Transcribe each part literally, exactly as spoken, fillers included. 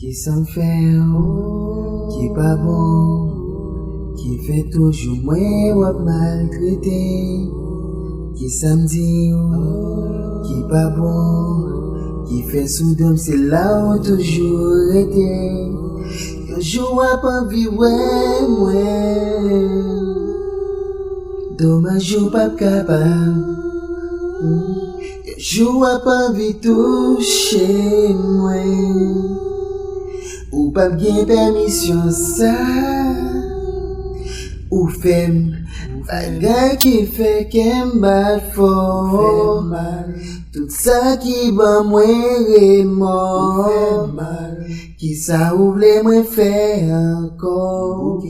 Kisa m fè w ki pa bon, ki fè toujou mwen w ap maltrete? Kisa m di w ki pa bon, ki fè sou do m se la w toujou rete? Yon jou w ap anvi wè mwen, domaj ou p ap kapab. Yon jou w ap anvi touche mwen, ou p ap gen pèmisyon sa. Ou fè m bagay ki fè kè m bat fò. Tout sa ki ban mwen remò. Kisa ou vle mwen fè ankò?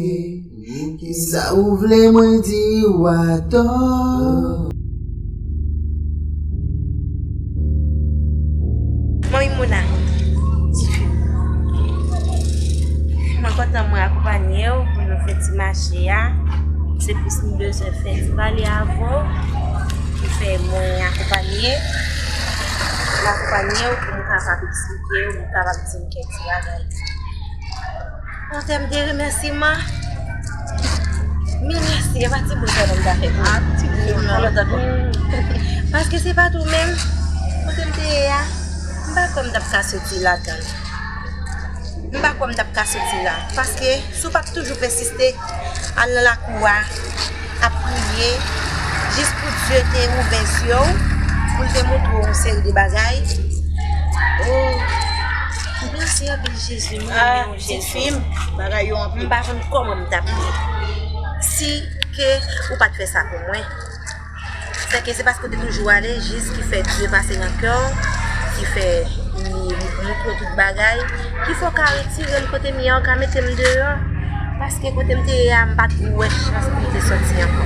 Kisa ou vle mwen di w atò? Manmi Mona, mwen kontan mwen akonpanye w pou nou fè ti mache a. Se plis m bezwen fè ti pale avè w ki fè mwen akonpanye. M akonpanye w pou m kapab eksplike w, pou m kapab di m kèk ti bagay. An tèm de remèsiman, mil mèsi, e pa ti bout tèlman m ta fè pou ou. Paske se pa t ou menm, kote m te ye a, m pa kwè m t ap ka soti ladan l. M pa kwè m t ap ka soti la. Paske si w pa t toujou pèsiste, al nan lakou a, ap priye, jis pou Dye te ouvè zye w, pou l te montre w yon seri de bagay. Oh, mèsi anpil, Jezi, m renmen w, Jezi. Bagay yo anpil. M pa konn kòman m t ap ye si ke ou pa t fè sa pou mwen. Sèke se paske w te toujou ale, jis ki fè Dye pase nan kè w, ki fè li montre w tout bagay, ki fè w ka retire m kote m ye a, w ka mete m deyò. Paske kote m te ye a, m pa t wè chans pou m te sòti ankò.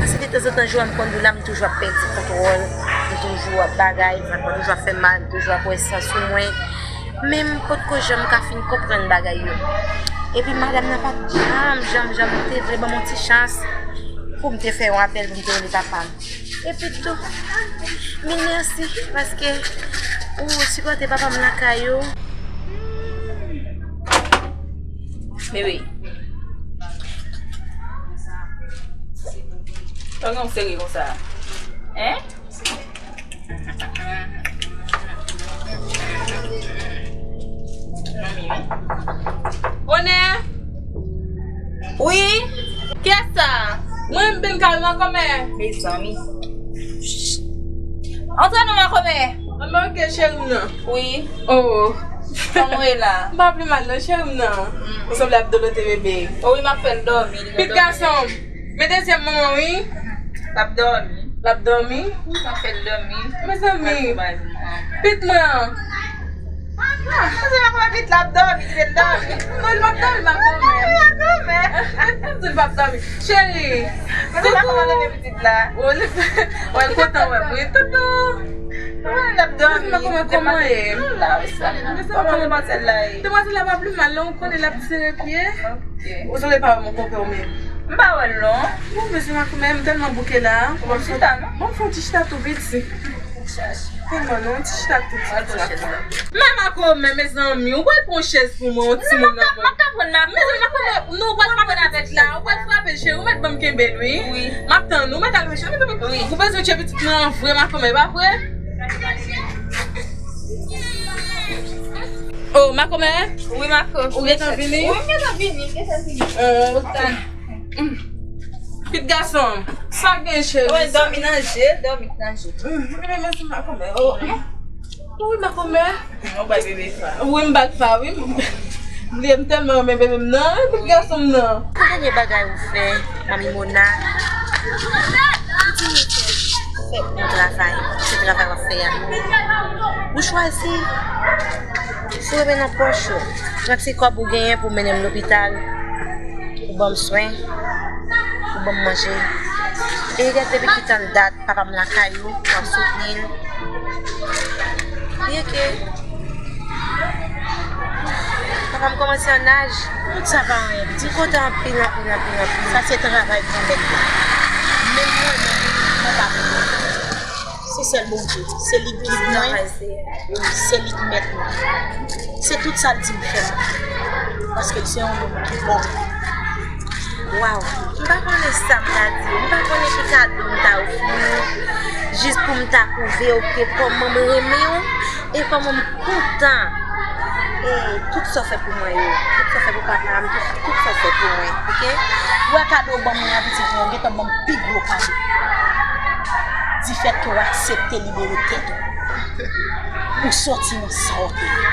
Paske de tanzantan, jou a m konn di w la, m toujou ap pèdi kontwòl, m toujou ap bagay, m toujou ap fè mal, m toujou ap wè san sou mwen. Men m potko janm ka fin konprann bagay yo. Epi madanm nan pa t janm, janm, janm te vle ban m yon ti chans pou m te fè yon apèl, pou m te rele papa m. Epi tou, mil mèsi, paske ou sipòte papa m lakay ou. Bebe. Kòman w serye konsa? Hein? Bonè! Wi? Kiyès sa? Mwen, m vin kay makomè. Mezanmi. Antre non, makomè. Anmè, oke, cheri m nan. Wi. Oh. Kòman w ye la? M pa pi mal non, cheri m nan. Mm. Ou sanble ap dolote bebe. Oh wi, m ap fè l dòmi, li gendòmi. Pitit gason m. Men dezyèm manman wi. L ap dòmi. L ap dòmi? Wi, m ap fè l dòmi. Mezanmi. Pitit mwen an. Ah, mezanmi, makomè pitit la ap dòmi, li vle l dòmi. Non, li p ap dòmi, makomè. Makomè. M di l p ap dòmi. Cheri. Mezanmi, makomè leve pitit la. Oh, li, oh, l kontan wè m wi. Toutou. Wi, l ap dòmi. Mezanmi, makomè, kòman ye? L la, wi, sa. Mezanmi, kòman demwazèl la ye? Demwazèl la pa pi mal non, ou konnen l ap sere pye. Ou sanble pa wè mon konpè w menm. M pa wè l non. Bon, mezanmi, makomè, m tèlman bouke la. Bon, chita non. Bon, fè yon ti chita tou piti. Tèlman non, yon ti chita tou piti. Men makomè, mezanmi, ou pral pran yon chèz pou mwen, yon timoun nan. M ap ka pran makomè. Mezanmi, makomè, non, ou pral frape avèk la, ou pral frape, cheri, ou mèt ban m kenbe l wi. Wi. M ap tann ou, ou mèt al fè cheri, mezanmi. Wi. Ou bezwen tcheke pitit mwen an vre, makomè, pa vre? Oh, makomè? Wi, makomè. Ou gentan vini? Wi, m gentan vini, m gentan vini. Oh, ok. Pitit gason, sa gen cheri? Wi, dòmi nan je, dòmi nan je. Wi, makomè. Oh. Wi, makomè. Ou bay bebe fa. Wi, m bay fa, wi. M bliye m tèlman renmen bebe m nan, wi, pitit gason m nan. Ki dènye bagay ou fè, Manmi Mona? Ou di m fè bon travay, se travay w ap fè a. Ou chwazi foure men nan pòch ou, pran ti kòb ou genyen pou mennen m lopital, pou ban m swen, pou ban m manje. E regrèt depi ki tan dat papa m lakay ou, w ap soutni l. Byenke papa m kòmanse an aj. Tout sa pa anyen, pitit. M kontan anpil, anpil, anpil, anpil. Sa se travay granmèt la. Menm mwen menm, mwen pa kontan. Se Sèl Bondye, se li k gid mwen, se li k mèt mwen. Se tout sa l di m fè m. Paske l se yon nonm ki bon. Waw, m pa konnen sa m ta di w, m pa konnen ki kado m ta ofri w, jis pou m ta pwouve w ke kòman m renmen w e kòman m kontan. E tout sa w fè pou mwen yo, tout sa w fè pou papa m, tout, tout sa w fè pou mwen, oke? Ou wè kado w ban mwen an, pitit mwen, ou gentan ban m pi gwo kado. Difèt ke w aksepte libere tèt ou, ou sòti nan sa w te ye,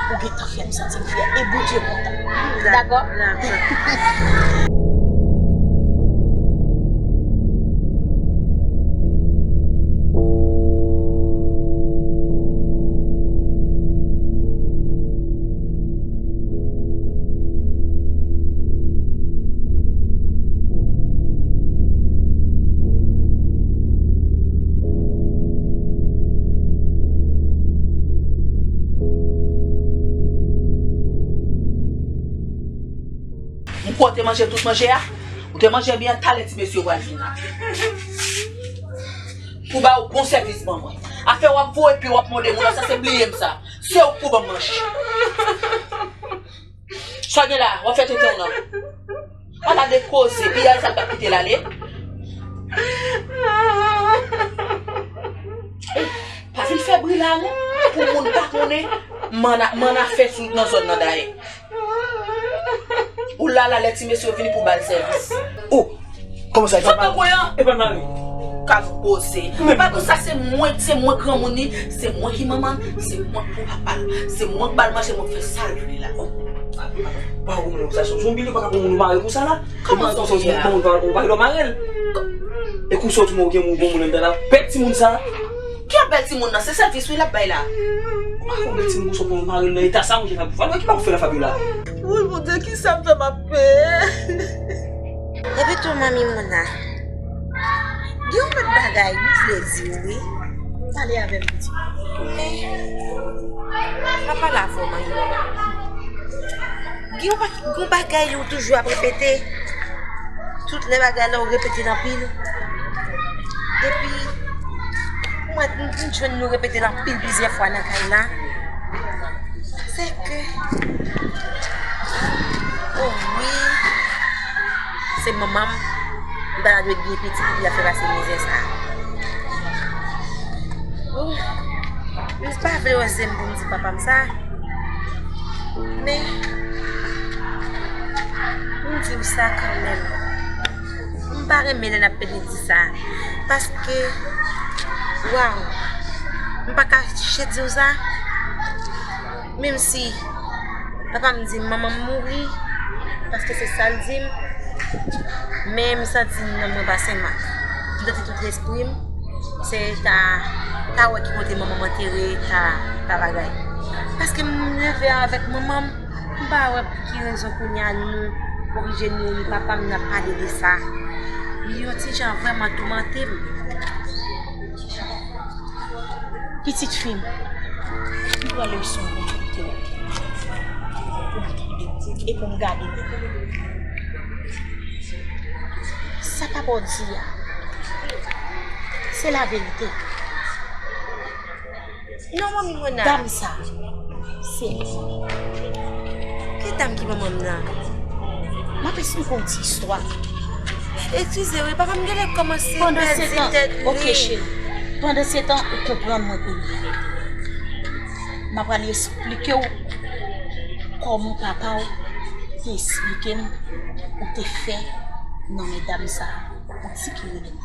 ou gentan fè m santi m fyè. E Bondye kontan. Dakò? Dakò. Ou kwè w te manje tout manje a? Ou te manje byen, talè ti mesye yo pral vin la. Pou ba ou bon sèvis ban mwen. Afè w ap voye pi w ap mòde moun nan, sa se bliye m sa. Se ou k pou ban m manje. Sa w gen la, w ap fè tenten w nan. Ala de koze, piyay sa l t ap kite l ale. Pa vin fè bri la non, pou moun pa konnen manna, manna fè sou nan zòn nan dayè. Ou la la lè ti mesye yo vini pou ba l sèvis. Oh, kòman sa, e pa mari? E pa mari. Kado poze. Ou pa konn sa se mwen, se mwen granmoun li, se mwen ki manman l, se mwen ki pou papa l, se mwen k ba l manje, mwen k fè sa l vle la. Pa ou menm sa, se yon zonbi li, ou pa ka pran moun ou mare konsa la. Kòman zonbi a? Ou pa, ou pa, ou pa mare l. E kou sòti mwen ou gen moun, bon moun anndan la. Pèt timoun sa. Ki apèl timoun nan? Se sèvis wi l ap bay la. Ou pa konn bèl timoun konsa pou mare l nan eta sa, monchè Fabiola. Fabiola, ki pa pou fè la Fabiola? Woy, Bondye, ki sa m fè m ap peye? Epi tou, manmi Mona, gen yon lòt bagay m vle di w, wi. Pale avè m, pitit. Men, m ap pale avè w, manmi Mona. Gen yon pa-, gen yon bagay ou toujou ap repete. Tout lè bagay la ou repete l anpil. Epi, mwen, m, m jwenn nou repete l anpil plizyè fwa nan kay la. Se ke, oh wi, se manman m, m pa ta dwe gen pitit epi l ap fè pase mizè sa. Oh, m pa vle wè se m pou m di papa m sa. Men, m di w sa kanmenm. M pa renmen lè n ap pede di sa. Paske, waw, m pa ka chèche di w sa. Menm si papa m di m manman m mouri, paske se sa l di m. Men m santi nanm mwen pa senmak. M santi tout lespri m. Se ta, ta wè ki kote manman m antere, ta, ta bagay. Paske m leve avèk manman m, m pa wè pou ki rezon kounye a nou oblije nou ni papa m n ap pale de sa. Li yon ti jan vrèman toumante m. Pitit fi m, m pran leson pou m koute w, pou m tande w, e pou m gade w. Sa papa w di a, se laverite. Non, manmi Mona. Dam sa, se li. Ki dam ki manman m nan? M ap esplike w yon ti istwa. Eskize wi, papa m genlè kòmanse pèdi tèt li. Ok, cheri. Pandan se tan, ou konprann mwen kounye a. M ap pral esplike w kòman papa w te esplike m ou te fè nan men dam sa a, yon ti ki rele m.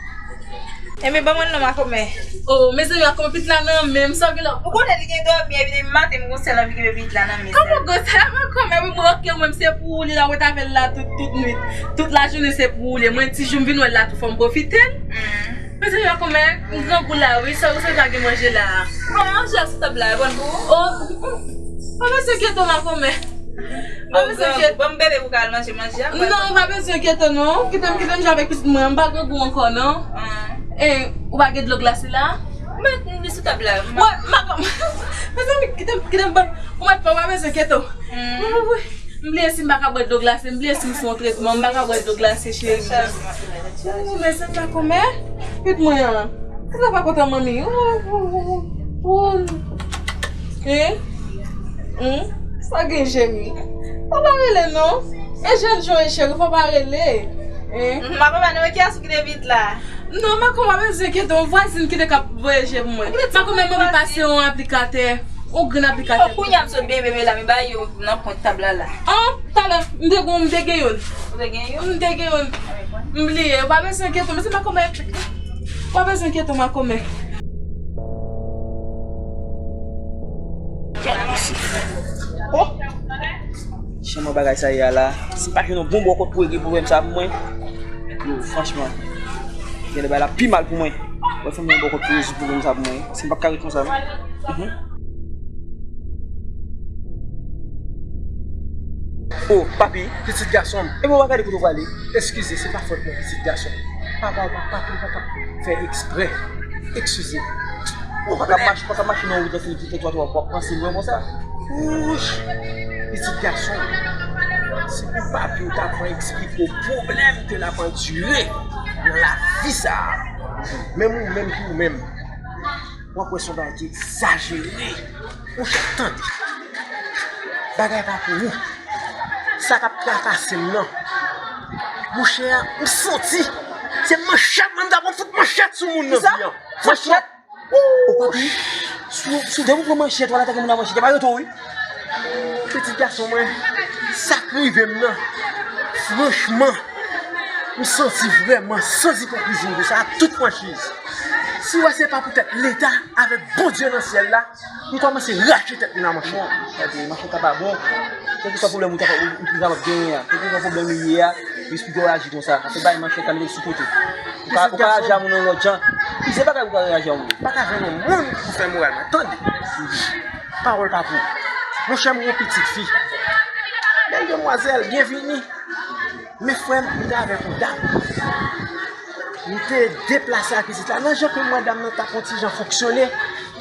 Enben, ban mwen non, makomè. Oh, mezanmi, makomè, pitit la nan men m, sa w gen la. Ou konnen li gen dòmi, epi depi maten m gon sèl anvi kenbe pitit la nan men l. Kòman gon sèl la, makomè? Wi, mwen, ok, mwen, se pou ou li la, ou ret avè l la tout, tout nwit. Tout lajounen, se pou ou li ye. Mwen, ti jou m vin wè l la tou, fò m pwofite l. Mezanmi, makomè, m grangou la, wi, sa, ou sa gen manje la. Bon, manje a sou tab la, e bon pou ou? Oh, pa bezwen enkyete w, makomè. Pa bezwen enkyete. Bon, bebe, pou ka al manje manje a. Non, pa bezwen enkyete w, non. Kite m, kite m jwe avèk pitit mwen an. M pa grangou ankò, non. E, ou pa gen dlo glase la? Mwen, li sou tab la. Mwen, makomè. Mezanmi, kite m, kite m, bon. Ou mèt pa, pa bezwen enkyete w. Wi, wi, wi. M bliye si m pa ka bwè dlo glase, m bliye si m sou yon tretman, m pa ka bwè dlo glase, cheri m nan. Ou mezanmi, makomè, pitit mwen an. Sa pa kontan manmi. Ou, ou, ou, ou. Hein? Hein? Sa gen cheri? Fò pa rele non. E jèn jan e cheri, fò pa rele. Hein? Makomè, non, men kiyès ou kite vit la? Non, makomè, pa bezwen enkyete w, vwazin ki te ka voye je pou mwen. Makomè, manmi pase yon aplikatè. Yon grenn aplikatè. O, kounye a m sot byen bebe la, m ba yo nan pwent tab la la. An, talè, m te gon, m te gen youn. Ou te gen youn? M te gen youn. M bliye, ou pa bezwen enkyete w, men se makomè. Ou pa bezwen enkyete w, makomè. Oh! Jan bagay sa ye a la, si m pa jwenn yon bon bòkòt pou regle pwoblèm sa pou mwen, yo, franchman, genlè bagay la pi mal pou mwen. Mwen fè m yon bòkòt pou rezoud pwoblèm sa pou mwen, si m p ap ka ret konsa non. Mhm. Oh, papi. Pitit gason m. Epi w pa gade kote w prale. Eskize, se pa fòt mwen, pitit gason m. Papa w pa, pa, pa, pa, pa fè eksprè. Eskize. Ou pa ka mache, pa ka mache nan wout la, se li ki fè twatwa, w ap panse lwen konsa. Wouch! Pitit gason, si pou papi w ta pran eksplike w pwoblèm ke n ap andire nan lavi sa a. Menm ou menm pou ou menm, w ap wè se yon bagay ki egzajere. Monchè, tande. Bagay pa pou ou. Sa k ap trakase m nan. Monchè, m santi se manchèt mwen, m ta pran fout manchèt sou moun nan vi an. Manchèt? Ou papi, si w, si w, depi w pran manchèt, w al atake moun ak manchèt, y ap arete w, wi. Pitit gason mwen, sa k rive m nan, franchman, m santi vrèman, san ipokrizi, m di sa ak tout franchiz. Si w wè se pa poutèt Leta avèk Bondye nan syèl la, m kòmanse rache tèt moun ak manchèt. Bon, tande, manchèt la pa bon. Kèlkeswa pwoblèm ou ta, ou, ou kapab genyen an, kèlkeswa pwoblèm li ye a, yo esplike w aji konsa. Afè bay manchèt la, mete l sou kote. Ou ka, ou ka aji a moun yon lòt jan. Ki se bagay ou ka reyaji a moun? Pa ka jwenn yon moun pou fè moral mwen. Tande. Pawòl pa pou ou. Monchè, m gen yon pitit fi. Bèl demwazèl, byenvini. Men frè m, m te avèk yon dam. M te deplase ak pitit la. Nan jan ke m wè dam nan t ap yon ti jan fonksyone,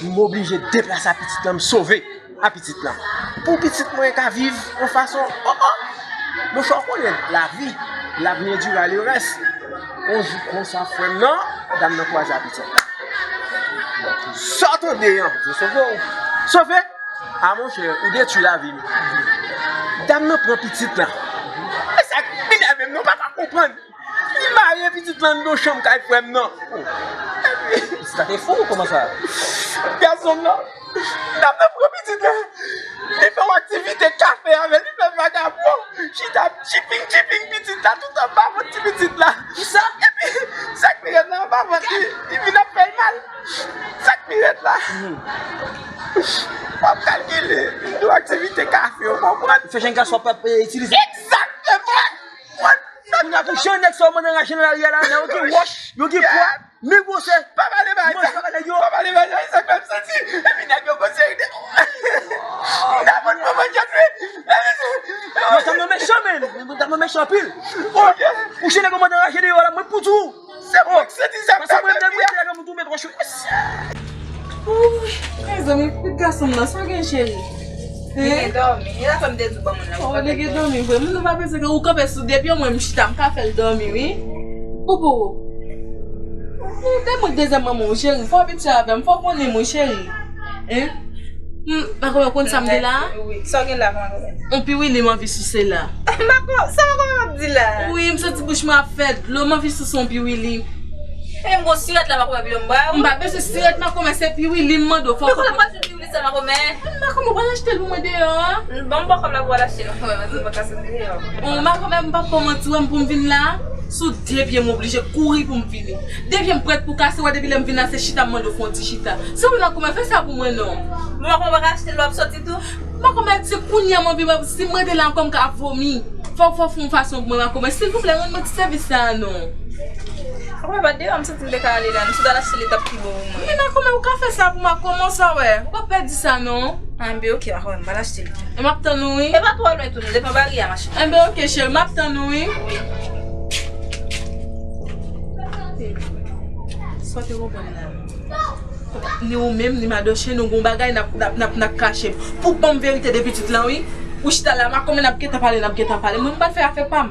m oblije deplase ak pitit la, m sove a pitit lan. Pou pitit mwen ka viv yon fason, oh, oh. Monchè, w konnen lavi, l'avenir dira le reste. Yon jou konsa, frè m nan, dam nan kwaze a pitit la. Sa w tande an? Yo sove w. Sove? A monchè, ou detwi lavi m. Dam nan pran pitit lan. E sa k enève m nan, m pa ka konprann. Li marye pitit lan anndan chanm kay frè m nan. Pitit la te fou, kòman sa? Gason m nan, dam nan pran pitit lan. Li fè yon aktivite kafe avè l, li fè vagabon. Chita chiping, chiping pitit la, tout anba vant ti pitit la. Kisa? Epi, sa k pi rèd nan, anba vant li, li vin ap fè l mal. Sa k pi rèd la. W ap kalkile, yon aktivite kafe, w konprann? Fè jèn gason ap, ap, eh, itilize. Egzakteman! Kounye a pou jan nèg sa yo mande raje nan lari a la, nèg yo gen wòch, yo gen pwa, men gwosè. Pa pale bagay sa. Pa pale bagay sa, sa k fè m santi. Epi nèg yo gon seri de. Nan vant mwen, mwen jwenn wi. Yo, dam nan mechan, men. Dam nan mechan anpil. Oh, ou jan nèg yo mande raje deyò la, mwen pou di w. Se mwen k santi sa. Paske mwen menm, mwen te la, mwen tou met wòch. Wouy, mezanmi, pitit gason m nan, sa gen cheri? Li gen dòmi. E la fè m te di w ban moun nan. Oh, li gen dòmi vre. Moun nan pa panse ke ou kanpe sou de pye, mwen m chita, m ka fè l dòmi, wi. Poupou. Ou te mwen dezyèm manman w, cheri. Fò w abitye avè m, fò w konnen mwen, cheri. Hein? Hmm, pa konn, konn sa m di la? Wi, sa w gen la, makomè? On piwili m anvi souse la. Mako, sa makomè ap di la? Wi, m santi bouch mwen ap fè dlo, m anvi souse on piwili. E m gon sirèt la, makomè, pou yo m ba ou. M pa bezwen sirèt, makomè, se piwili m mande w, fò w konprann. Piwili sa, makomè? Makomè, w pral achte l pou mwen deyò a? Ban m bò kòb la pou w al achte l, makomè, paske m pa ka sot deyò. Bon, makomè, m p ap fè w manti, w wè m pou m vin la, sou de pye m oblije kouri pou m vini. De pye m prèt pou kase, w wè depi lè m vin la, se chita m mande w fè yon ti chita. Silvouplè, makomè, fè sa pou mwen non. Bon, makomè, w pa ka achte l, w ap soti tou? Makomè, se kounye a m anvi, si m rete la ankò, m ka vomi. Fò, fò w fè yon fason pou mwen, makomè. Silvouplè, rann mwen ti sèvis sa a non. Makomè, pa deyò, m santi m te ka ale la. M sot al achte l, li t ap pi bon pou mwen. Men makomè, ou ka fè sa pou mwen, kòman sa w wè? Ou p ap pèdi sa non. Anben, oke, makomè, m pral achte l tou. E m ap tann ou, wi. E pa twò lwen tou, nou devan baryè a, machin. Anben, oke, cheri, m ap tann ou, wi. Sa w te konprann la? Ni ou menm, ni madanm Chen, nou gon bagay n ap, n ap, n ap, n ap kache. Pou ban m verite de pitit lan, wi. Ou chita la, makomè, n ap gentan pale, n ap gentan pale. Mwen, m pral fè afè pa m.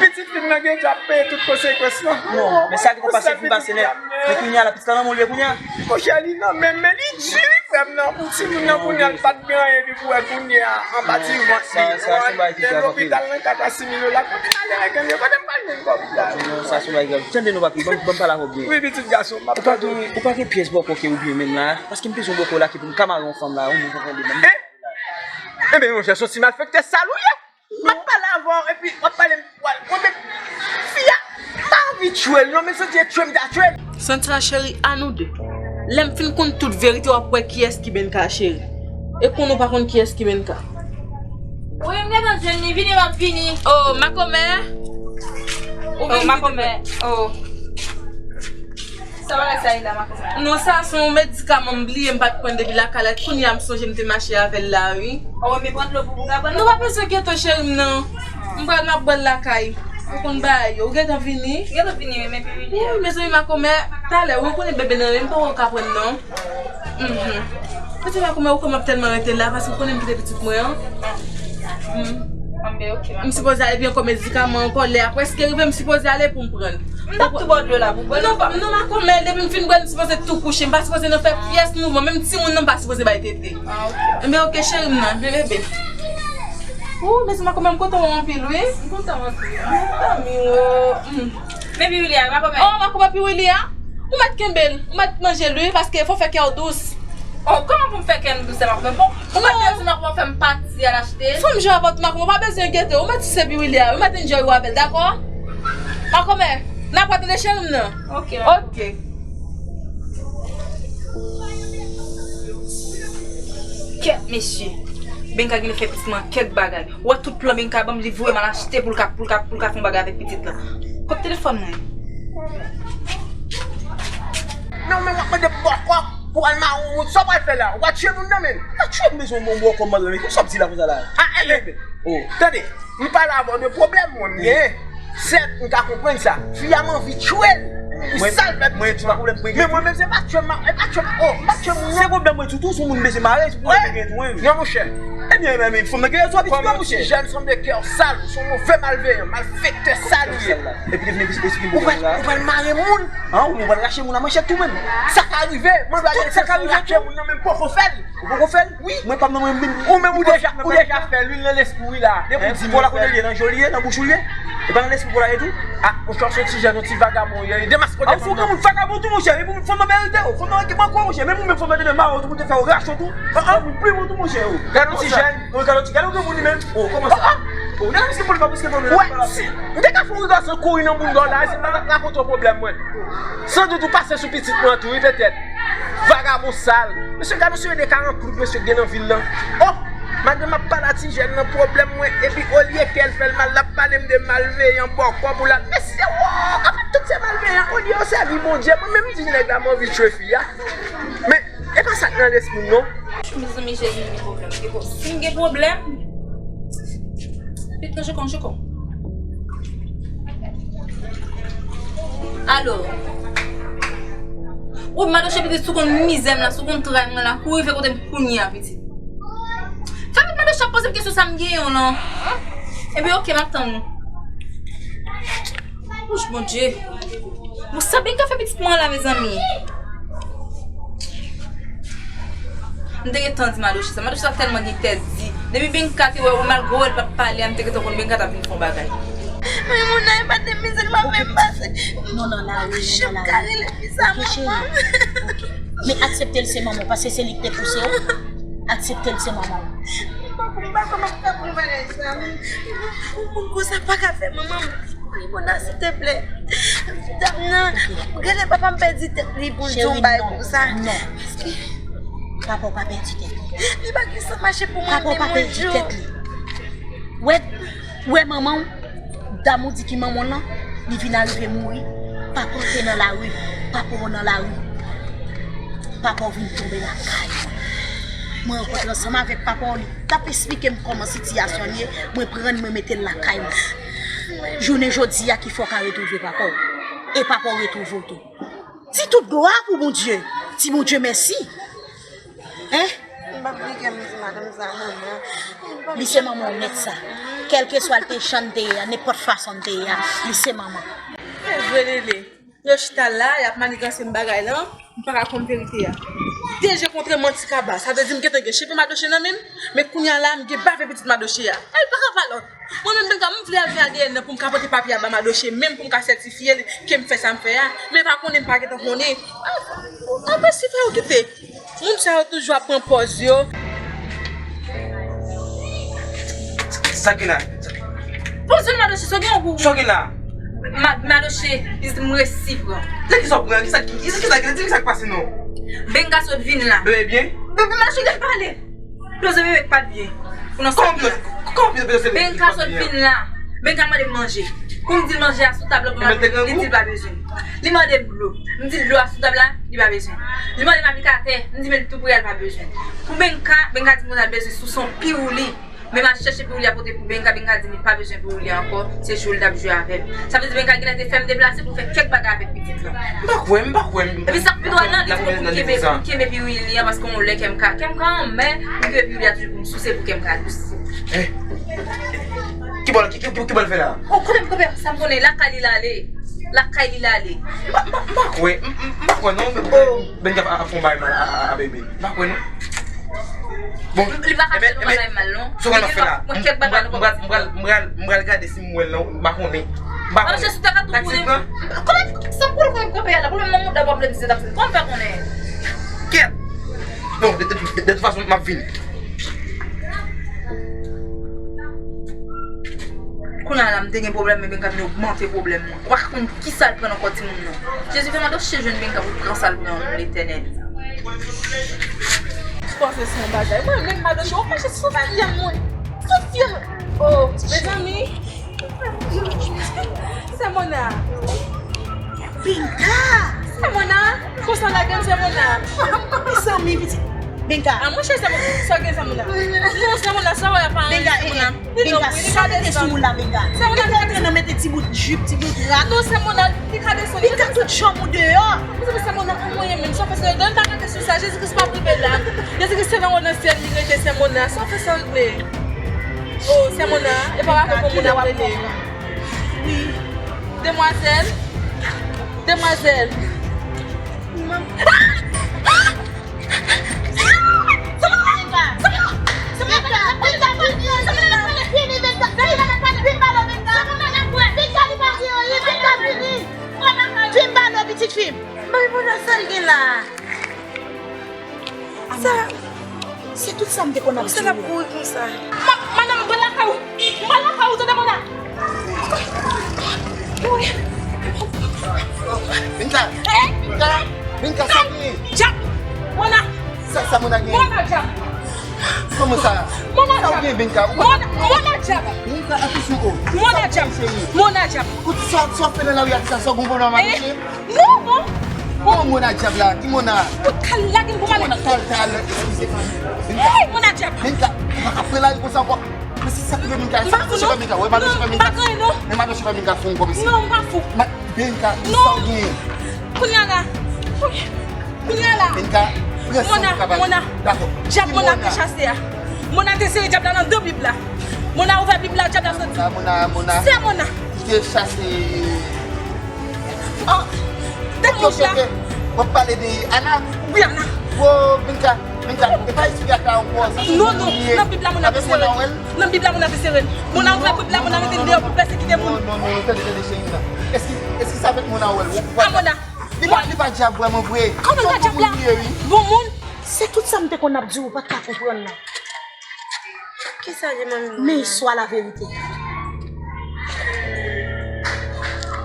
pitit fi m nan gen dwa peye tout konsekwans lan. Non, men sa ki te pase fin pase nèt. Men kounye a la, pitit la nan men w li ye kounye a. Monchè, li nan men m, men li di, frè m nan, pou timoun nan kounye a, l pa t gen anyen, epi pou wè kounye a, anba ti vant li. Sa, sa se yon bagay ki grav anpil. Lè lopital nan kat a sis mil dola, kote m ale regle, kote m pral jwenn kòb la? Non, sa se yon bagay grav. Tande non, papi, ban m, ban m pale avè w byen. Wi, pitit gason, m ap tande w. Ou pa gen, ou pa gen pyès bòkò ke ou byen menm la? Paske m bezwen bòkò la ki pou m ka mare yon fanm la, ou menm konprann li menm. Eh? Enben, monchè, se yon ti malfektè sal ou ye. M ap pale avè w, epi w ap pale m pwal. Mwen menm, fi a, m pa anvi tchwe l, non, men santi e tchwe m ta tchwe l. Santra cheri, a nou de. Lè m fin konn tout verite, w ap wè kiyès ki Benka, cheri. E konnen w pa konn kiyès ki Benka. Wi, m gentan jwenn li, vini, m ap vini. Oh, makomè. Ou vin makomè. Oh. Sa bagay sa ye la, makomè? Non, sa se yon medikaman m bliye, m pa t pran depi lakay la. Kounye a m sonje m te mache avè l la, wi. Oh, men pran dlo pou ou ka pran. Non, pa bezwen geto, cheri m, non. M pral, m ap bwè l lakay. Ou konn bagay yo. Ou gentan vini? M gentan vini, wi, men pi vini. Wi, mezanmi, makomè, talè, ou konnen bebe nan men m, pa wè ou ka pran, non. Mhm. Mezanmi, makomè, ou konn m ap tèlman rete la, paske ou konnen m kite pitit mwen an. Mm. Anben, ok, makomè. M sipoze ale byen kon medikaman ankò, lè a prèske rive, m sipoze ale pou m pran l. M t ap tou ba w dlo la pou bwè. Non, non, makomè, depi m fin bwè, m sipoze tou kouche. M pa sipoze nan fè pyès mouvman. Menm timoun nan, m pa sipoze bay tete. Ah, ok. Enben, ok, cheri m nan, vle bebe. Ou, mezanmi, makomè, m kontan wè w anpil, wi. M kontan w anpil. Mezanmi, o. Hmm. Men piwili a, makomè. Oh, makomè, piwili a. Ou mèt kenbe l, ou mèt manje l, wi, paske fò fè kè w dous. Oh, kòman pou m fè kè m dous, makomè? Bon, ou mèt bezwen makomè fè m pati al achte. Fanm jan avè w, makomè, ou pa bezwen enkyete w, ou mèt sise piwili a, ou mèt enjoy ou avè l, dakò? Makomè, n ap wè tande cheri m nan. Ok. Ok. Kèt, mesye. Benka genlè fè pitit mwen kèk bagay. Ou wè tout plan Benka ban m, li voye m al achte pou l ka, pou l ka, pou l ka fè yon bagay avèk pitit lan. Kot telefòn mwen? Non, men w ap mande m bòkò pou al mare yon moun. Sa w pral fè la? Ou pral tiye moun nan menm? Ou pral tiye m bezwen yon bòkò m pral mete. Sa w ap di la konsa la? Ah, enben. Oh. Tande, m pale avè w de pwoblèm mwen m genyen. Sèt, m ka konprann sa. Fi a m anvi tchwe l. Pou sa l fè pitit la. Men mwen menm se pa tchwe m, e pa tchwe m, oh, m pa tchwe moun non. Se pwoblèm mwen tou, tou sou moun bezwen mare, se pwoblèm mwen genyen tou, wi. Non, monchè. Ebyen, men, men, fanm nan gen rezon, pitit mwen, monchè. Kòm yon ti jèn sanble kè w sal, se yon move malveyan, malfektè sal ou ye. Epi li vin esplike m. Ou pral, ou pral mare moun. An, ou pral rache moun nan manchèt tou menm. Sa ka rive, mwen pral rache moun nan menm poko fè l. Ou poko fè l? Wi. Mwen pa m nan mwen menm. Ou menm ou deja, ou deja fè l, wi, nan lespri w la. Depi w di m fè l. Pou la kote l ye, nan je w li ye, nan bouch ou l ye? E pa nan lespri w la ye tou? Ah, monchè, w se yon ti jèn, yon ti vagabon w ye. Demaske w defann nan. Ah, ou se yon granmoun vagabon tou, monchè. Epi fanm nan merite w. Fanm nan manke manke w, monchè. Menm ou menm fanm nan te mare w tou pou te fè w rache w tou. An, an, ou pli bon tou, monchè, o. Gade yon ti jèn. Wi, gade yon ti, gade yon granmoun li menm. O, kòman sa? O, gade misye pou li pa piske fanm nan. Wè, si m te ka fè yon rigason kouri nan bounda w la, si m pa t ap rakonte w pwoblèm mwen. Sandout ou pase sou pitit mwen tou, wi, petèt. Vagabon sal. Mesye, gade yon seri de karanplout mesye k gen nan vil lan. Oh! Malgre m ap pale a ti jèn nan pwoblèm mwen, epi olye kè l fè l mal, l ap pale m de malveyan, bòkò pou l al. Mesye, oh! An fèt, tout se malveyan. Olye yo sèvi Bondye, mwen menm m di nèg la m anvi tchwe fi a. Men, e pa sa k nan lespri m, non. Mezanmi, Jezi, m gen pwoblèm. Gen pwo-, si m gen pwoblèm, Pitit nan chokon, chokon. Alo. Ou madoche pitit sou konn mizè m la, sou konn tray mwen la, kouri rive kote m kounye a, pitit. Fè pitit madoche ap poze m kesyon sa m genyen w lan. Ebyen, oke, m ap tann ou. Wouch, Bondye. Bon, sa Benka fè pitit mwen la, mezanmi? M te gentan di madoche sa. Madoche sa tèlman gen tèt di. Depi Benka te wè, wè malgre w wè l p ap pale a, m te gentan konn Benka t ap vin fè yon bagay. Maimouna, e pa de mizè l pa fè m pase. Non, non, la, wi, non, la, wi. Jan m ka rele fi sa, manman. Ok, cheri. Ok. Men aksepte l se manman w, paske se li ki te pouse w. Aksepte l se manman w. M pa, m pa kwè m ap ka pran bagay sa. Yon moun konsa pa ka fè manman m. Maimouna, silteplè. Dam nan, genlè papa m pèdi tèt li pou l di yon bagay konsa. Cheri, non, non. Paske papa w pa pèdi tèt li. Li pa gen san mache pou mwen menm yon jou. Papa w pa pèdi tèt li. Wè, wè manman w, dam ou di ki manman w lan, li vin arive mouri. Papa w te nan lari, papa w nan lari. Papa w vin tonbe lakay mwen. Mwen rankontre ansanm avèk papa w, li t ap esplike m kòman sitiyasyon l ye, mwen pran l, mwen mete l lakay mwen. Jounen jodi a ki fè w ka retwouve papa w. E papa w retwouve w tou. Di tout glwa pou Bondye. Di Bondye mèsi. Hein? M p ap bliye m di madanm sa, manman. Li se manman w nèt sa. Kèlkeswa l te jan l te ye a, nenpòt fason l te ye a, li se manman. Se vre, Lele. Yo chita la, y ap maniganse m bagay lan, m pa ka konn verite a. De je kontre manti kaba, sa vle di m gentan gen cheve madoche nan men m, men kounye a la, m gen bave pitit madoche a. Ay, pa ka pa lòt. Mwen menm, Benka, m vle al fè A D N nan pou m ka pote papye a ba madoche, menm pou m ka sètifye l ke m fè sa m fè a. Men pa konnen, m pa gentan konnen. Apre, si fè yo kite. Moun sa yo toujou ap pran pòz yo. Sa ki la? Pòz yo, madoche, sa gen yon gou. Sa ki la? Ma-, madoche, pitit m resi pran. Se ki sa w pran? Ki sa ki, ki sa ki la? Di m sa k pase non. Benka sot vin la. Bebe byen? Bebe mache gen pale. Ploze bebe k pa t byen. Pou nan sot vin la. Kòman ploze bebe k pa t byen? Benka sot vin la. Benka mande m manje. Kou m di l manje a sou tab la pou madanm li, li di l pa bezwen. Li mande m dlo. M di l dlo a sou tab la, li pa bezwen. Li mande m aplikatè, m di men l tou pre a, li pa bezwen. Pou Benka, Benka di m konsa l bezwen sou son piwouli. Men m al chèche piwouli a pote pou Benka, Benka di m li pa bezwen piwouli a ankò, se jwe l t ap jwe avè m. Sa vle di Benka genlè te fè m deplase pou fè kèk bagay avèk pitit lan. M pa kwè, m pa kwè. Epi sa k pi dwòl lan, li di m pou m kenbe, pou m kenbe piwouli a paske yon lè kè m ka, kè m ka anmè, pou m kenbe piwouli a toujou pou m souse pou kè m ka dous. Eh. Ki bò l, ki, ki, ki, ki bò l fè la? O, kanmenm, kanmenm, sa m konnen, lakay li l ale. Lakay li l ale. M pa, m pa, m pa kwè, m, m, m pa kwè non, Benka ap, ap fè yon bagay mal a, a, a, a Bebe. M pa kwè non. Bon, li pa ka fè yon bagay mal non. Sa w pral fè la? M, m, m pral, m pral, m pral, m pral gade si m wè l non, m pa konnen. M pa konnen. Taxi pran? Kòman sa m konnen konnen kanpe a la? Pwoblèm nan mouda w ap di se taxi. Kòman m fè konnen? Kèt! Bon, de, de, de, de tout fason, m ap vini. Kounye a la, m te gen pwoblèm, men Benka vin ogmante pwoblèm mwen. Ou pa konn kisa l pran nan kò timoun nan. Jezi, fè Madoche jwenn Benka pou l pran sa l pran an non Letènèl. Ou panse se yon bagay? Mwen menm Madoche, ou panse se yon fi an mwen. Se yon fi an mwen. Oh, mezanmi. Sè Mona. Benka! Sè Mona! Konsa lage m, sè Mona. Mezanmi, pitit. Benka. Ah, monchè, sè Mona. Sa w gen, sè Mona? Non, sè Mona, sa w wè a pa anyen, sè Mona. Benka, sa w mete sou ou la, Benka? Sè Mona, Benka te nan mete ti bout jip, ti bout rad. Non, sè Mona, li ka desann. Benka, tout janm ou deyò. Mezanmi, sè Mona, an mwen menm, sa w fè, sè Mona, pa gade sou sa. Jezi Kris pa prive la. Jezi Kris se nan nan syèl li rete, sè Mona. Sa w fè, sa w vle. Oh, sè Mona, e pa rapò pou moun ap rele. Wi. Demwazèl. Demwazèl. Fim ba nou pitit fim. Bay Mona sa l gen la. Sa. Se tout sa m te konn ap di w. Sa l ap kouri konsa? Ma-, madanm, m pral lakay ou. M pral lakay ou, tande Mona. Binka. Eh? Binka. Binka, sa w gen? Djab. Mona. Sa, sa Mona gen? Mona djab. Kòman sa? Mona djab. Sa w gen, Binka? Mona, Mona djab. Binka, atansyon, o. Mona djab. Mona djab. Kout sa, sa w fè nan lari a, sa, sa w gon pwoblèm avè l? Non, non. Bon, Mona djab la, ki Mona? Tout kal lage l pou m ale. Mona kal, kal, eskize. Hey, Mona djab. Binka, pa ka pran lari konsa ankò. Men se sa k rive Binka, sa mache fè Binka, wè mache fè Binka. Non, m pa fou. Men mache fè Binka fou ankò, mesye. Non, m pa fou. Binka, sa w genyen? Kounye a la. Kounye a la. Binka, pran san w ka pale. Mona, Mona. Dakò. Djab Mona te chase a. Mona te sere djab la nan do Bib la. Mona ouvè Bib la, djab la soti. Mona, Mona. Se Mona. Ki te chase. Ah! Tèt wouj la. W ap pale de Ana? Wi, Ana. Wo, Binka, Binka, e pa isit ak la ankò, sa se non, non, nan Bib la, Mona te sere. Nan Bib la, Mona te sere. Mona ouvè Bib la, Mona mete l deyò pou l pèsekite moun. Non, non, non, tande, tande, cheri, non. Èske, èske sa fèt Mona wè l? A Mona. Li pa, li pa djab vrèman vre. Kòman li pa djab la? Bon moun li ye, wi. Bon moun. Se tout sa m te konn ap di w, ou pa t ka konprann nan. Kisa gen manmi Mona? Men istwa laverite.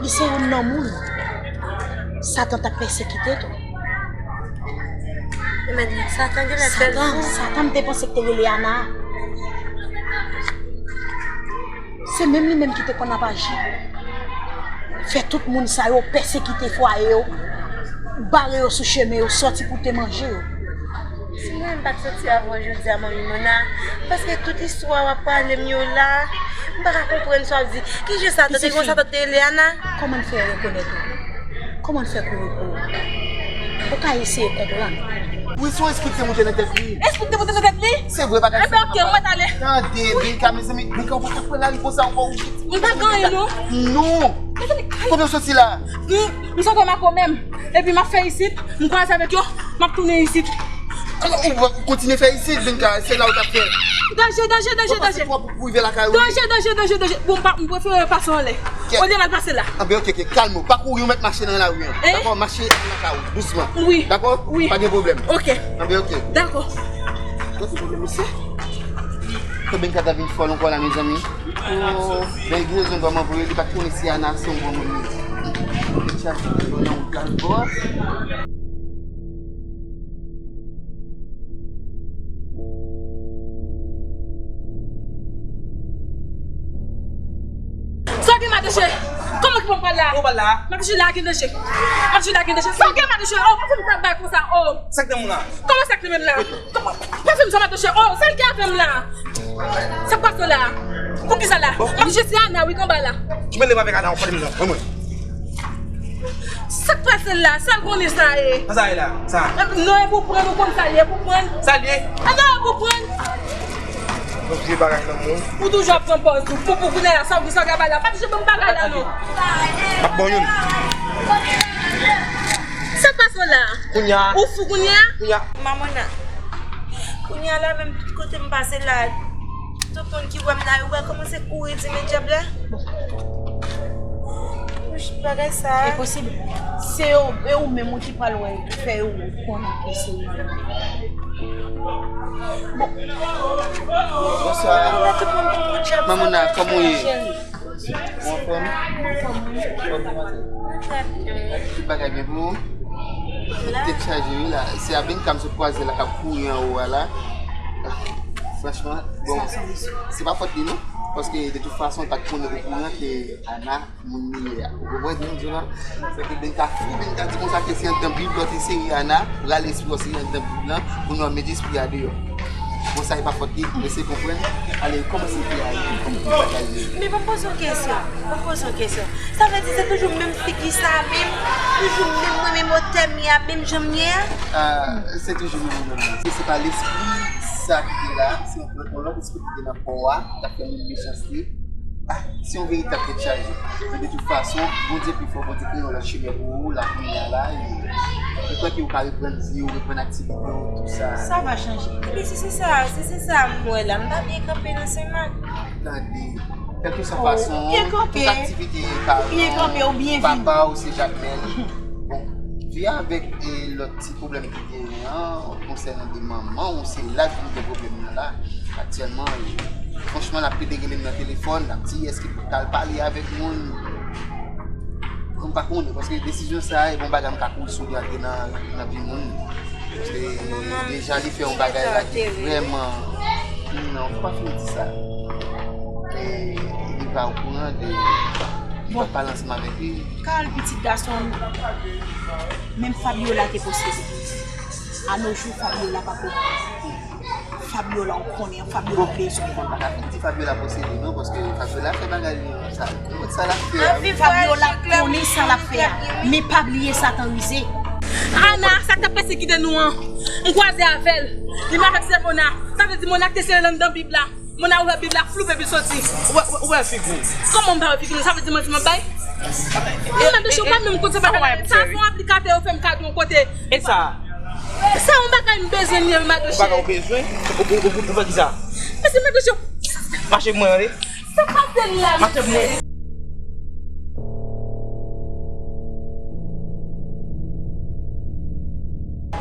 Li se youn nan moun Satan t ap pèsekite tou. Satan genlè fè l fou. Satan, Satan m te panse k te rele Ana. Se menm li menm ki te konn ap aji. Fè tout moun sa yo pèsekite fwaye yo, bare yo sou chemen yo, sòti pou te manje yo. Si mwen menm pa t sòti avan jodi a, manmi Mona, paske tout istwa w ap pale m yo la, m pa ka konprann sa w ap di. Ki jan Satan te, ki konsa Satan te rele Ana? Kòman l fè rekonèt ou? Kòman l fè kouri pou ou? Ou ka eseye konprann. Wi, se yon espri ki te monte nan tèt li. Espri ki te monte nan tèt li? Se vre, pa ka. Enben, oke, ou mèt ale. Tande, Binka, mezanmi, Binka, ou pa ka pran lari konsa ankò, ou. M pa gen anyen, non. Non. Mezanmi, kay. Kote w soti la? M, m sot Mako menm. Epi m ap fè isit, m kwaze avèk yo, m ap tounen isit. Ou, ou kontinye fè isit, Binka, se la ou t ap fè. Danje, danje, danje, danje. Ou pase twòp pou rive lakay ou. Danje, danje, danje, danje. Bon, m pa, m prefere pase anlè. Olye m al pase la. Anben, oke, oke, kalme w. Pa kouri, ou mèt mache nan lari an. Dakò, mache nan kay ou, dousman. Wi. Dakò? Wi. Pa gen pwoblèm. Oke. Anben, oke. Dakò. Sa se pwoblèm misye? Kòb Binka ta vin fòl ankò la, mezanmi. Oh, men gen rezon vrèman vre, li pa t konnen si Ana se yon bon moun. Li chache nan wout la, bò. Sa w gen, Madoche? Kòman ki pou m pral la? Ou pral la? Madoche, la gen danje. Madoche, la gen danje. Sa w gen, Madoche? Oh, pa fè m travay konsa, oh. Sa k nan moun la? Kòman sa k nan menm la? Kòman? Pa fè m sa, Madoche. Oh, sa l gen avè m la? Sa k pase la? Poukisa la? Madoche, se Ana, wi, k anba la. Ki mele m avèk Ana, ou pale m non, mwen, mwen. Sa k pase la? Sa l konnen sa ye? Sa sa ye la? Sa? Non, e pou prann, ou konn sa l ye, e pou prann. Sa l ye? A non, e pou prann. Yon vye bagay nan moun. Ou toujou ap pran pòz ou. Pou, pou kounye a la, sa w gen sa w gen bay la. Pa toujou ban m bagay la, non. M ap Bon, youn. Sa k pase w la? Kounye a. Ou fou kounye a? Kounye a. Mamona, kounye a la menm tout kote m pase la, tout moun ki wè m la, yo pral kòmanse kouri di men dyab la. Wouch, bagay sa. E posib. Se yo, e ou menm ou ki pral wè, fè yo konnen ke se yo. Bonswa. Mamona, kòman w ye? Ou anfòm? Tout bagay byen pou ou? Tèt chaje wi la. Se Abinka m sot kwaze la k ap kouri anwo a la. Franchman, bon, se pa fòt li non. Paske de tout fason, l pa t konnen okouran ke Ana moun li ye a. Ou konprann sa m di w la? Fè ke Binka fou, Binka di konsa ke se anndan Bib lòt li se Rihanna, pral espri w se anndan Bib lan, pou nou mete espri a deyò. Bon, sa e pa fòt li, mesye konprann. Ale, kòman se te ale? Kòman bagay yo ye? Men ban m poze yon kesyon. Ban m poze yon kesyon. Sa vle di se toujou menm figi sa a menm? Toujou menm mwen, menm otè m ye a, menm jan m ye a? Ah, se toujou menm moun nan. Se, se pa lespri sa ki te la, se yon lòt, yon lòt espri ki te nan kò a, k ap fè moun mechanste. Ah, se yon veritab tèt chaje. Men de tout fason, Bondye pi fò, Bondye kreye yon lòt chimen pou ou la kounye a la, e mwen kwè ke ou ka reprann vi w, reprann aktivite w, tout sa. Sa va chanje. Epi si se sa, si se sa m wè la, m pa byen kanpe nan Senmak. Tande, kèlkeswa fason, byen kanpe. Tout aktivite pa Byen kanpe ou byen vin. Papa ou se Jakmèl. Bon, vi avèk e lòt ti pwoblèm ki genyen an, konsènan de manman ou, se la ki gen pwoblèm nan la. Aktyèlman, e, franchman, l ap plede rele m nan telefòn, l ap di, èske pou t al pale avèk moun? Bon, m pa konnen, paske desizyon sa a, e bon bagay m ka kouri sou li antre nan, nan vi moun. Paske deja li fè yon bagay la ki vrèman, non, fò pa fin di sa. E li pa okouran de, li pa pale ansanm avèk li. Carl, pitit gason m, menm Fabiola te posede. A no jou, Fabiola pa posede. Fabiola, ou konnen, Fabiola bezwen. Bon, m pa ka fin di Fabiola posede non, paske Fabiola fè bagay li an sa. Konprann sa l ap fè a. Fabiola konnen sa l ap fè a. Men pa bliye Satan rize. Ana, sa k t ap pèsekite nou an, m kwaze avè l. Li menm avèk sè Mona. Sa vle di Mona ki te sere l anndan Bib la. Mona ouvè Bib la, floup epi l soti. Ou wè, ou wè figi w. Kòman m pa wè figi nou? Sa vle di manti m ap bay? Wi, Madoche, ou pa menm konn sa bagay la. Sa se yon aplikatè yo fè m kado yon kote. E sa? Sa yon bagay m bezwen li ye, wi, Madoche. Ou bagay ou bezwen? Ou, ou, ou, ou fè ki sa? Mesye Madoche, Mache pou mwen, ale. Sa k pase la? Mache pou mwen.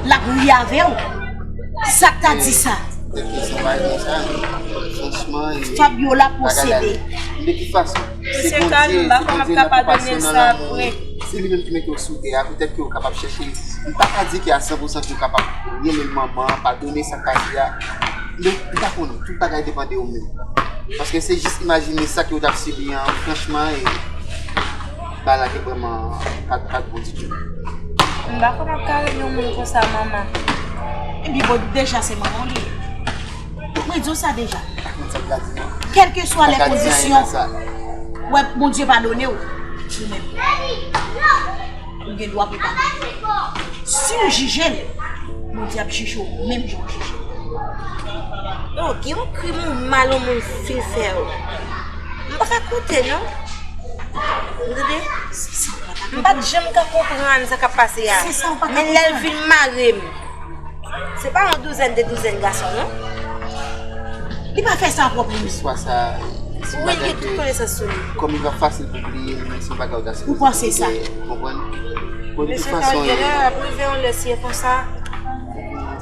L ap ri avè w. Sa k ta di sa? Tèt li se bagay konsa. Franchman, e Fabiola bagay la posede. De tout fason, se Mesye Bondye, Carl, m pa se konn ap Bondye nan ka padone konpasyon nan sa lanmou. apre. Se li menm ki mete w sou tè a, petèt ke w kapab chèche. M pa ka di ke a san pou san ke w kapab renmen manman an, padone sa k pase a. Men m pa konnen, tout bagay depann de ou menm. Paske se jis imajine sa ke w t ap sibi an, franchman, e bagay la te vrèman pa, pa t bon ditou. M pa konn ap ka renmen yon moun konsa, manman. Epi bon, deja se manman w li ye. Mwen di w sa deja. Mwen sa m ka di non. Kèlkeswa Pa lè ka di anyen kondisyon, nan sa. Wè, Bondye padone w. Ou menm. Ou gen dwa pou padone. Si w jije l, Bondye ap jije w menm jan w jije l. Non, gen yon krim ou mal yon moun fin fè w. M pa ka koute, non. Ou tande? M pa t janm ka konprann sa k ap pase a. Se sa, ou pa ka Men lè l konprann. Vin mare m. Se pa yon douzèn de douzèn gason, non. Li pa fè sa pwòp li menm. Istwa sa, se yon Wi, li bagay gen tout ke, konesans sou li. Kòm li va fasil pou bliye, men se yon bagay ou ta sipoze Ou panse sa? Konprann? Bon, de tout Mesye fason, Carl, genlè e, ap rive yon lè si e konsa.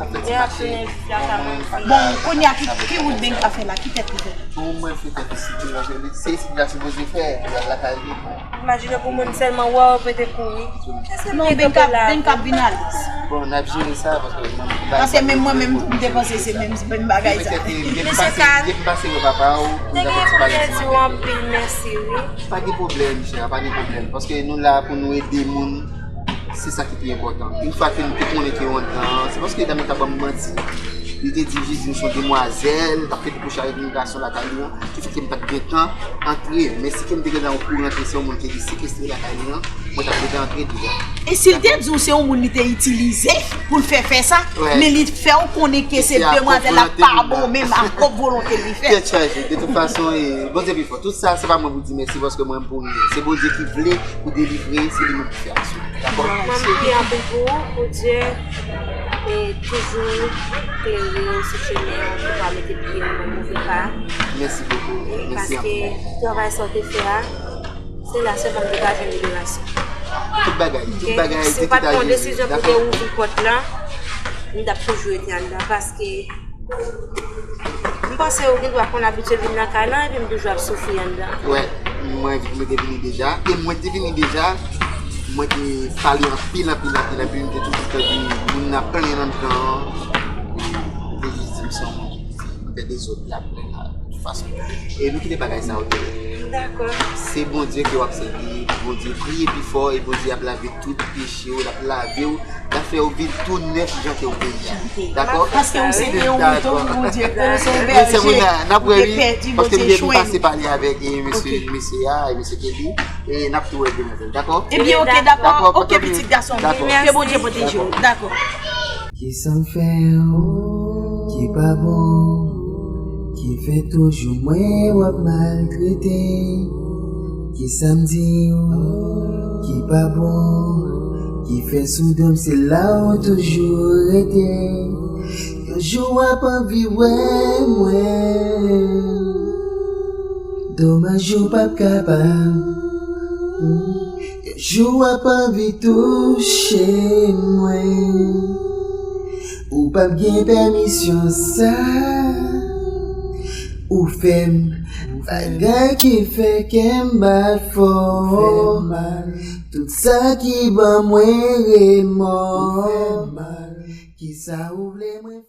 sa fè ti Li ap mache. tounen vin fè sa Bon, mwen, m pa Bon, ka kounye a ki, sa ki fè wout sa. Binka fè la, ki tèt li fè? Bon, mwen fè tèt isit, se isit la sipoze fè, pou l al lakay li. Imajine pou moun sèlman wè w pete kouri. Èske m Non, te Binka, kanpe la? Binka vin ale. Bon, n ap jere sa, paske mwen, Paske menm mwen menm tou, m te panse se menm, se menm bagay sa. Petèt, e, gen Mesye pase, Carl, gen pase yo papa ou, te gen pou mwen di w anpil mèsi, wi. Pa gen pwoblèm, chè, pa gen pwoblèm. Paske nou la pou nou ede moun. Se sa ki pi enpòtan. Yon fwa ke nou te konnen ke yon tan, se paske dam nan ta ban m manti. Li te di Jezi se yon demwazèl, l t ap fè debouche avèk yon gason lakay li an, ki fè ke m pa t gentan antre. Men si ke m te gentan okouran ke se yon moun ki te sekestre lakay li an, mwen t ap gentan antre deja. E si l te di w se yon moun li te itilize pou l fè fè sa, men li fè w konnen ke se demwazèl la pa bon menm, a pwòp volonte l li fè. Tèt chaje. De tout fason, e, Bondye pi fò. Tout sa, se pa mwen pou di mèsi paske mwen pou li. Se Bondye ki vle pou delivre, se li menm ki fè aksyon. Dakò? Mwen priye anpil pou ou, pou Dye e toujou klere w sou chemen an, pou pa mete pye w nan move pa. Mèsi bokou. Mèsi anpil. Paske travay sa w te fè a, se la sèlman m te ka jwenn liberasyon. Tout bagay, tout bagay, si w pa t pran desizyon pou te ouvri pòt la, m t ap toujou rete anndan paske m panse ou gen dwa konn abitye vin nan kay lan epi m toujou ap soufri anndan. Wè, mwen mwen te vini deja. E mwen te vini deja, mwen te pale anpil, anpil, anpil, anpil, m te toujou tande moun nan plenn anndan an. M te jis di m se yon moun ki fè dezòd la plenn la, de tout fason. E nou kite bagay sa yo. Dakò. Se Bondye ke w ap sèvi, Bondye priye pi fò e Bondye ap lave tout peche w, l ap lave w, l ap fè w vin tou nèf jan ke w te ye a. Dakò? Paske ou se yon tou, Bondye, ou se yon bèje, ou te pèdi, Bondye jwenn ou. Pase pale avèk, e, mesye, mesye a, e mesye Kelly, e n ap tou wè demen, dakò? Ebyen, oke, dakò, oke, pitit gason m, ke Bondye pwoteje w, dakò. Kisa m fè w ki pa bon, ki fè toujou mwen w ap maltrete? Kisa m di w ki pa bon, ki fè sou do m se la w toujou rete? Yon jou w ap anvi wè mwen, domaj ou p ap kapab. Jou w ap anvi touche mwen, ou p ap gen pèmisyon sa. Ou fè m bagay ki fè kè m bat fò. Tout sa ki ban mwen remò. Kisa ou vle mwen